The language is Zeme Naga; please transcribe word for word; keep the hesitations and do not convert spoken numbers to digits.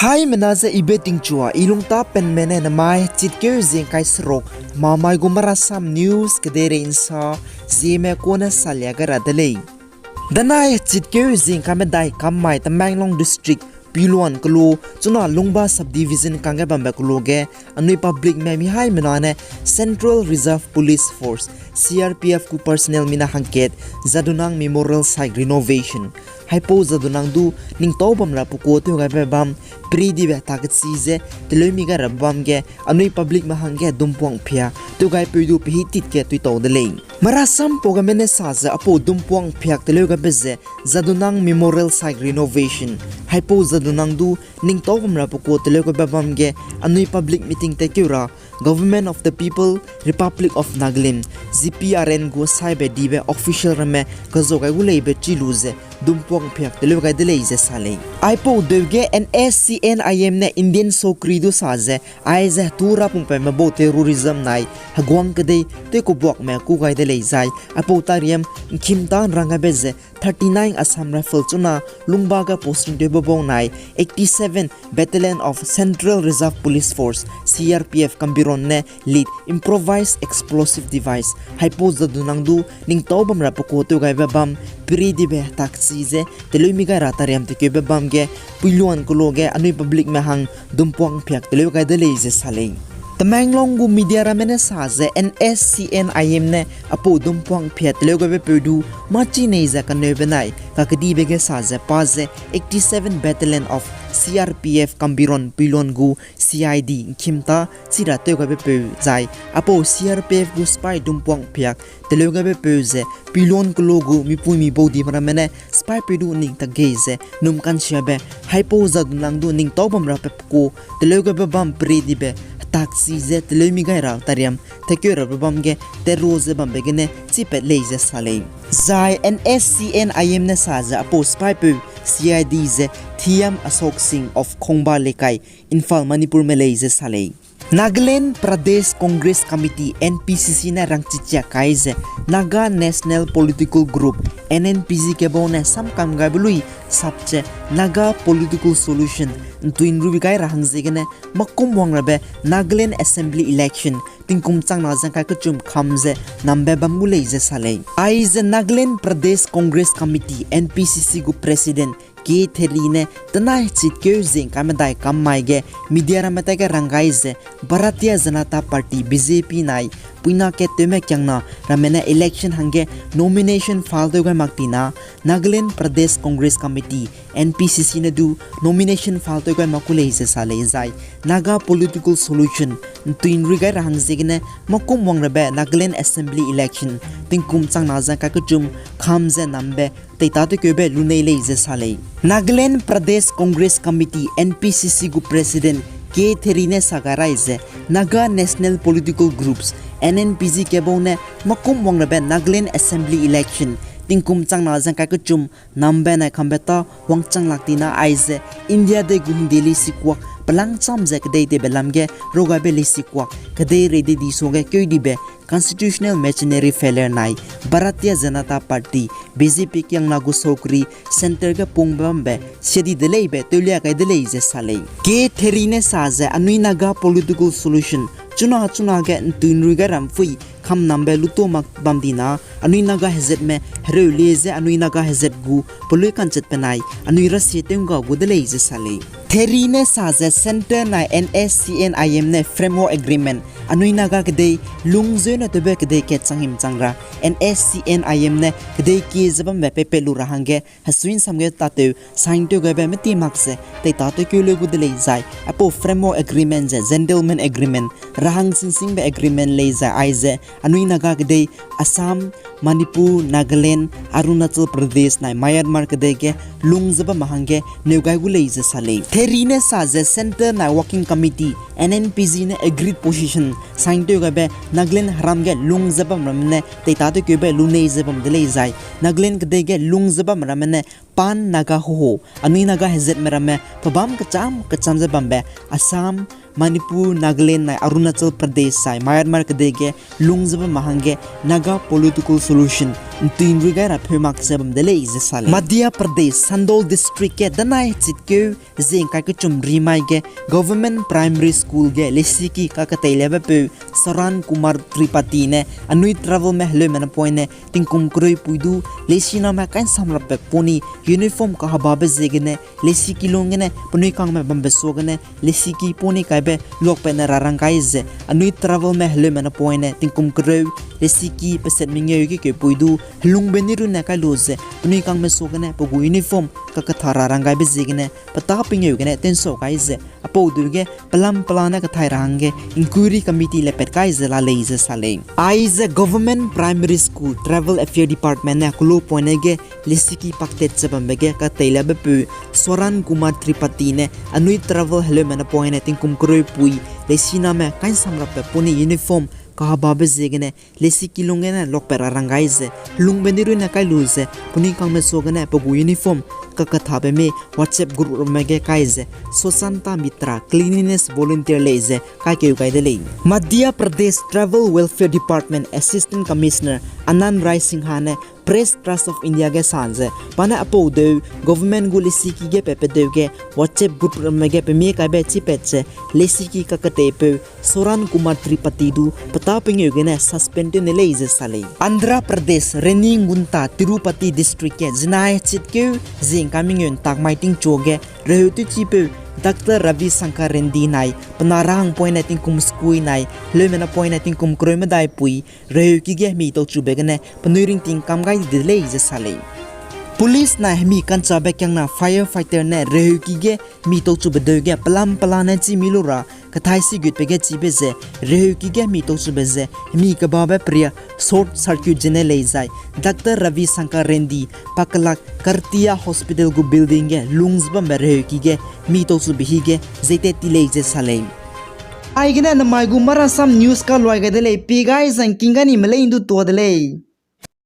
Haimena ze ibe tingchua, i lungtâ penme ne namai chitkeu zingkai seruk, mamai gu Marasam News kedeirei nsa, zieme kone salia gai ra de lei. Danai chitkeu zingkai medai kam mai Tamenglong District, Piluan kelo, chuna Lungba Subdivision kangge bambe kelo ge, anui publicme mi haimena ne Central Reserve Police Force, C R P F gu personnel mina hangkat, Jadonang Memorial Site Renovation. Haipau Jadonang du ningtau bam ra pe kua tew gaibe bam, peri dibe heta kechi ze teleu mi gai ra bam ge, anui publicme hangge dumpuang phiak tew gaipeu du pehî tit ge tuitau de lei. Marasam pau geme ne sa ze aipau dumpuang phiak teleu gaibe ze Jadonang Memorial Site Renovation. Haipau Jadonang du ningtau bam ra pe kua teleu gaibe bam ge, anui public meeting tekeu ra Government of the People, Republic of Nagaland, G P R N gu saibe dibe official ramme kazau gai gu leibe chi lu ze dumpuang phiak teleu gai de lei ze sa lei. Aipau deu ge N S C N I M ne Indian sokri du sa ze, aize hetu rapungpaime bau terrorism nai heguang kedei tewkubuakme kû gai de lei zai, aipau tariam nkhim ta nrang gaibe ze thirty-nine Assam Rifle chuna Lungba ge posting tewbe bau nai eighty-seven Battalion of Central Reserve Police Force, C R P F Kambiron ne lead improvised explosive device. Haipau Jadonang du ningtau bam ra pe kua tew gaibe bam, peri dibe heta kechi ze teleu mi gai ra tariam tekeube bam ge, Piluan kelo ge anui publicme hang dumpuang phiak teleu gai de lei ze sa lei. Tamenglong gu media ramme ne sa ze N S C N I M ne aipau dumpuang phiak teleu gaibe peu du mâ chi nei ze kaneube nai kakedibe ge sa ze pa ze eighty-seven Battalion of C R P F Kambiron Piluan gu C I D nkhim ta chi ra tew gaibe peu zai, aipau C R P F gu sipai dumpuang phiak teleu gaibe peu ze Piluan kelo gu mipui mi baudime ramme ne sipaipeu du ning tak gei ze num kansiabe, haipau Jadonang du ningtau bam ra pe kua teleu gaibe bam, peri dibe heta kechi ze teleu mi gai ra tariam tekeu rabe bam ge terror ze bambe gene chipat lei ze sa lei. Zai N S C N I M ne sa ze aipau sipaipeu C I D ze Thiam Ashok Singh of Khongba Leikai, Imphal, Manipurme lei ze sa lei. Nagaland Pradesh Congress Committee, N P C C ne rangchichia kai ze Naga National Political Group, N N P G kebau ne samkam gaibe lui sap ze Naga political solution ntui nruibe gai ra hang ziegene makum wang rabe Nagaland Assembly election tingkum changna zengkai kechum kham ze nambe bam gu lei ze sa lei. Aize Nagaland Pradesh Congress Committee, N P C C gu President K Theri ne tenai chitkeu zingkai medai kam mai ge media ramme taige rang gai ze Bharatiya Janata Party, B J P nai puina kat tewme kiangna ramme ne election hangge nomination file tew gai mak tina, Nagaland Pradesh Congress Committee, N P C C ne du nomination file tew gai mak gu lei ze sa lei zai, Naga political solution ntui nrui gai ra hang ziegene makum wang rabe Nagaland Assembly election tingkum changna zengkai kechum kham ze nambe teitâ tekeube lunei lei ze sa lei. Nagaland Pradesh Congress Committee, N P C C gu President K Theri ne sa gai rai ze, Naga national political groups, N N P G kebau ne makum wang rabe Nagaland Assembly election tingkum changna zengkai kechum nambe nai kambe ta wangchang lak tina aize India dei gu hingde leisikuak pelangcham ze kedei tewbe lam ge rogaibe leisikuak kedeirei dei di suage keu dibe constitutional machinery failure nai Bharatiya Janata Party, B J P kiangna gu sokri centre ge pungbe bambe siadi de leibe tewlia gai de lei ze sa lei. K Theri ne sa ze anui Naga political solution chuna chuna ge ntui nrui gai ra mpui kham nambe luto mak bam dina, anui Naga hezatme hereu lie ze anui Naga hezat gu pelui kanchet penai anui rasie tew ngga gu de lei ze sa lei. Theri ne sa ze centre nai N S C N I M ne framework agreement anui Naga kedei lung zeu ne tewbe kedei kat changhim chang ra N S C N I M ne kedei kie ze bambe pepe lu ra hangge hesui nsam ge tatew sign tew gaibe meti mak ze teitâ tewkeu leu gu de lei zai, aipau framework agreement ze gentleman agreement, rahang singsingbe agreement lei zai aize anui Naga kedei Assam, Manipur, Nagaland, Arunachal Pradesh nai Myanmar kedei ge lung ze bamme hangge neu gai gu lei ze sa lei. Theri ne sa ze centre nai working committee, N N P G ne agreed position sign tew gaibe Nagaland heram ge lung ze bam ramme ne teitâ tewkeube lunei ze bam de lei zai, Nagaland kedei ge lung ze bam ramme ne Pan Naga Hoho, anui Naga hezatme ramme pebâm kechâm kechâm ze bambe Assam, Manipur, Nagaland nai Arunachal Pradesh zai Myanmar kedei ge lung ze bamme hangge Naga political solution ’ntuinrui gai ra pheu mak ze bam de lei ze sa lei. Madhya Pradesh, Shandong District ge danai chitkeu zingkai kechum rimai ge Government Primary School ge lesiki kaketeilabe peu Saran Kumar Tripathi ne anui travelme heleume napoine tingkum kereu pui du lesiname kai'nsamrappe poni uniform kahababe ziegene lesiki lung gene penui kangme bambe suagene lesiki poni kaibe luakpatne ra rang gai ze anui travelme heleume napoine tingkum kereu lesiki peset mengeu ge keupui du helungbe ni runne kai lu ze penui kangme suagene pe gu uniform kaketha ra rang gaibe ziegene petâ pengeu gene tensau gai ze aipau deu ge pelam pelane kethai ra hangge inquiry committee le pat kai ze la lei ze sa lei. Aize Government Primary School Travel Affair Department ne kelo poine ge lesiki paktat ze bambe ge kateilabe peu Saran Kumar Tripathi ne anui travel heleume napoine tingkum kereu pui lesiname kai'nsamrappe poni uniform kahababe ziegene lesiki lung gene luakpat ra rang gai ze helungbe ni runne kai lu ze penui kangme suagene pe gu uniform kakethabe mi WhatsApp group ramme ge kai ze Swachhata Mitra cleanliness volunteer lei ze kaikeu gai de lei. Madhya Pradesh Tribal Welfare Department Assistant Commissioner Anand Rai Sinha ne Press Trust of India ge sa ze pa ne aipau deu government gu lesiki ge patbe deu ge WhatsApp group ramme ge pemie kaibe chipat ze lesiki kaketeipeu Saran Kumar Tripathi du petâ pengeu gene suspend tew ne lei ze sa lei. Andhra Pradesh Renigunda Tirupati District ge zinai chitkeu zingkai mengeu ’ntak mai tingchu ge reheu tewchipeu Doctor Ravi Shankar Reddy nai pe na ra hangpoine tingkum sekui nai heleume napoine tingkum kereu medai pui reheuki ge hemi tauchube gene penui ringting kam gai di de lei ze sa lei. Police nai hemi ka'nchâbe kiangna firefighter ne reheuki ge hemi tauchube deu ge pelam pelane chî mi lu ra kethai sigutbe ge chibe ze reheuki ge hemi tauchube ze hemi kebabe peria short circuit zene lei zai Doctor Ravi Shankar Reddy pakelak Kartiya Hospital gu building ge lung ze bambe reheuki ge hemi tauchube hi ge zeite ti lei ze sa lei. Aigene namai gu Marasam News kaluai gai de lei, pie gai zangking ga ni melei ’ndu tua de lei.